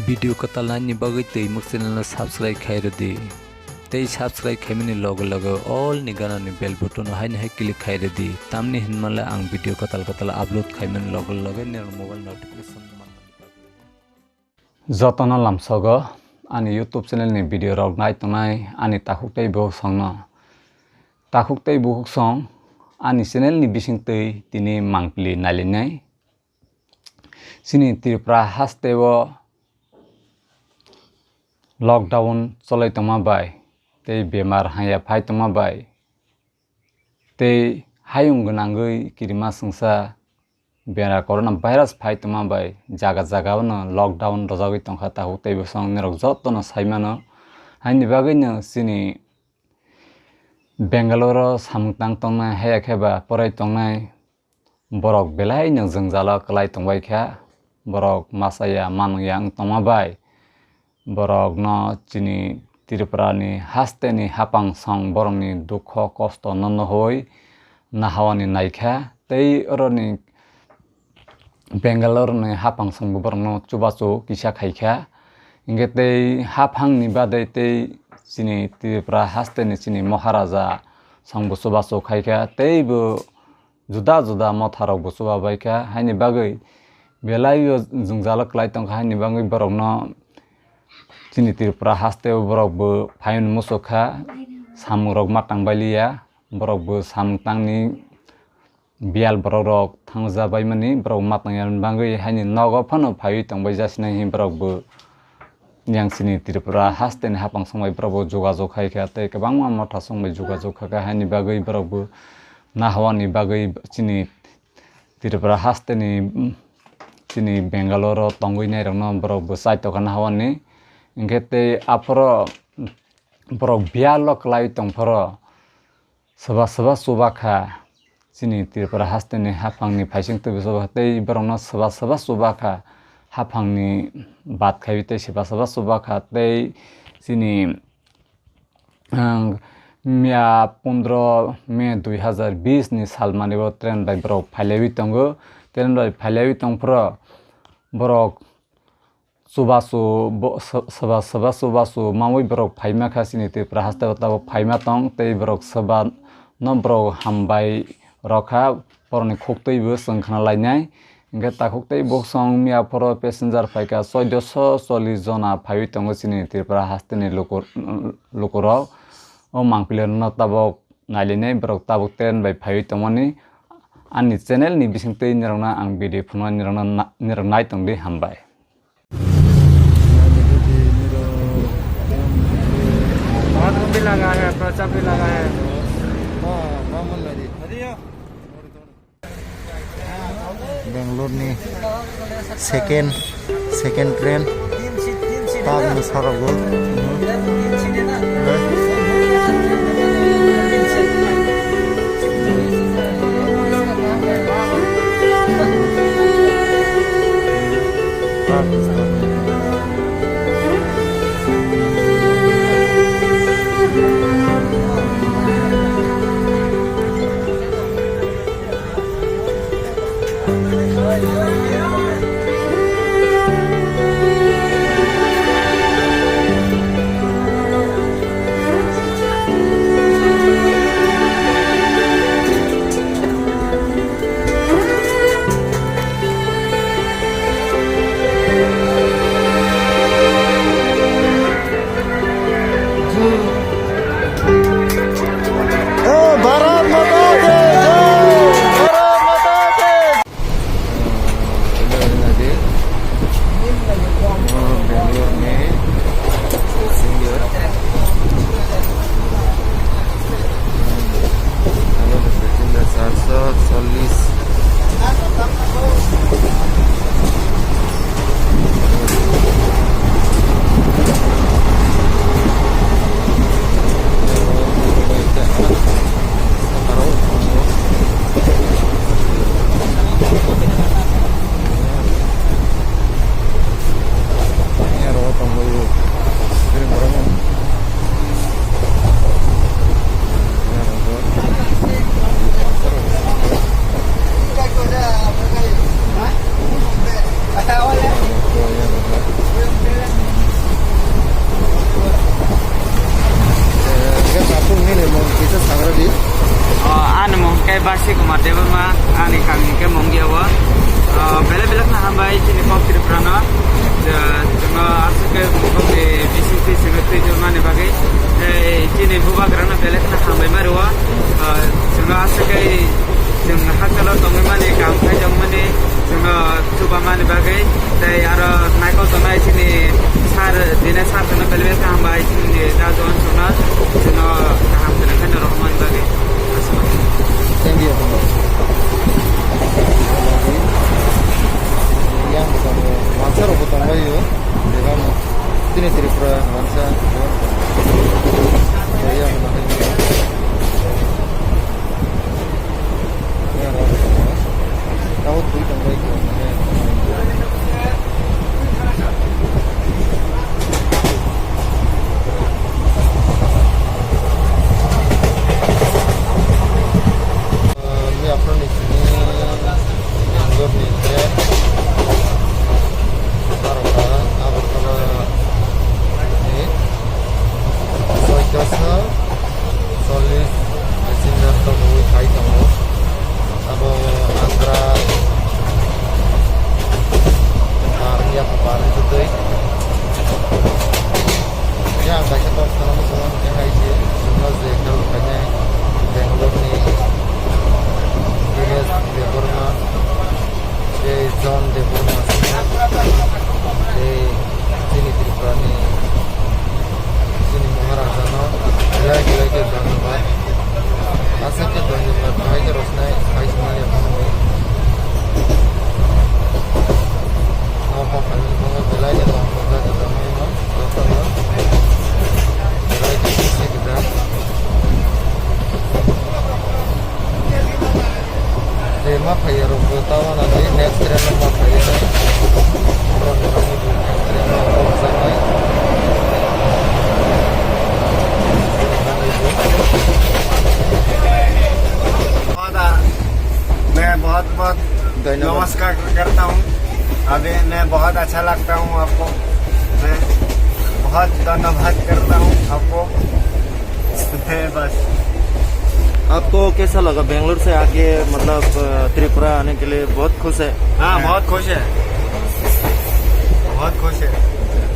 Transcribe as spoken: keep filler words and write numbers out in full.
Video kwtal naini bagwi twi muk channel no subscribe khai rwdi. Tei subscribe khaimani loge loge all ni gana ni bell button no haino hai click khai rwdi. Tamni hinmale ang video kwtal kwtal upload khaimani loge loge nirok mobile notification manmani bagwi. Jotono lamsogo ani YouTube channel ni video rok nai tongnai ani takhuk tei bukhuk songno. Takhuk tei bukhuk song ani channel ni bisingtwi tini mangpili nailinai. Chini Tripura hasteo lockdown cholai tongma bai tei bemar haya phai tongma bai tei hayung gwnangwi kirima songsa bera corona virus phai tongma bai jaga jaga o no lockdown rwjagwi tongkha takhuk tei bwsong nirok jotono saimano. Haini bagwino chini Bangalore o samung tang tongnai, haya khe ba porai tongnai borok belai no jwngjalo kwlai tongbai kha. Borok masa ya, manung ya wng tongma bai borok no chini Tripura ni haste ni hapang song borok ni dukho kosto no nuhoi nahawani naikha. Tei oro ni Bangalore ni haphang songbo borokno chubachu kisa khaikha. Hinkhe tei haphangni badai tei chini Tripura hasteni chini Maharaja songbo chubachu khaikha. Teibo juda juda motharokbo chubabaikha. Haini bagwi belaio jwngjalo kwlai tongkha. Haini bagwi borokno chini Tripura hasteo borokbo phaiwi muchukha. Samungrok ma tangbailiya. Borokbo samung tangni biyal borok rok thangjabaimani borok ma tangya bagwi haini nogo phano phaiwi tongbai jasinai hinwi borok bo yang chini Tripura hasteni hapang songbai borok bo jogajog khai kha tei kwbangma motha songbai jogajog kha kha haini bagwi borok bo nahawani bagwi chini Tripura hasteni chini Bangalore o tongwi nairokno borok bo chaitokha nahawani hinkhe tei aphoro borok biyalo kwlai tongphoro. Soba soba chuba kha chini Tripura hasteni haphangni phaising twibo soba kha tei borokno soba soba chuba kha haphangni bat khaiwi tei soba soba chuba kha tei chini ang miya pondro May dui hazar bis ni salmani o train bai borok phailaiwi tongo. Train bai phailaiwi tongphuru borok chubachu bo-, so-, soba, soba chubachu maui borok phaima kha chini Tripura hasteo tabuk phaima tong tei borok soba no borok hambai rokha borokni khuk twi bo chwng khna lainai hinkhe takhuk tei bukhuk song miya phoro passenger phaikha choidoso chollish jona phaiwi tongo chini Tripura hasteni luku-, lukurok o mangpili rokno tabuk nailinai borok tabuk train bai phaiwi tongmani ani channel ni bisingtwi nirokno ang video phunuknai nirokno na-, nirok nai tongdi hambai. हाथ में भी लगा है, पर्चा भी लगा है। Bangalore ni second, second train. Tabuk no sarogo. Basi Kumar Debbarma, ani kami hwnkhe Mongia o. Ah, belai belai kheno hambai chini kok Tripura no. Je, chwngno aswk khe bokni bisingtwi chwngno twi jormani bagwi. Tei chini bubagrano belai kheno hambai ma rwo. Ah, chwngno aswk khe chwng hakchalo tongwi mani, kaham khai tongmani, chwngno chubamani bagwi. Tei aro naikol tongnai chini sir, Dine sir chwngno belai belai kheno hambai chini da John chwngno, chwngno kaham kwrwng khe norok mani bagwi. Thank you. Yang bo tongo, wansa rok bo tonglaio, bebak no. Chini Tripura wansa, yang bo tongo. Yang bo tongo. Tabuk twi tongbai khe. Miyaphorni simi Bangalore ni train, Agartala, Agartala ni soita sa chollish passenger rok rwi phai tongo. Abo Andhra par ya par twi. Ya, ang kaisa kok sana muchungo hwnkhe hai se, chwngno je khe rwkhainai Bangalore ni Dinesh Debbarma, tei John Debbarma, tei chini Tripura ni chini Maharaja no belai belai khe dhonyabad. Aswk khe dhonyabad, bahai khe rwkhnai, hai se manya phano. Nohor phaimani bagwi belai khe tongthokjak, kwchangmano, jotono belai khe khisi kwchang. Je ma phaiya rok bo ta wana di, next train no ma phaiya. Borok ni bagwi bo next train no ma phaiya. बहुत, मैं बहुत बहुत धन्यवाद। नमस्कार करता हूँ। अभी मैं बहुत अच्छा लगता हूँ आपको। मैं बहुत धन्यवाद करता हूँ आपको। मैं बस। आपको कैसा लगा बेंगलुरु से आके, मतलब, अ, त्रिपुरा आने के लिए? बहुत खुश है? हाँ, बहुत खुश है, बहुत खुश है।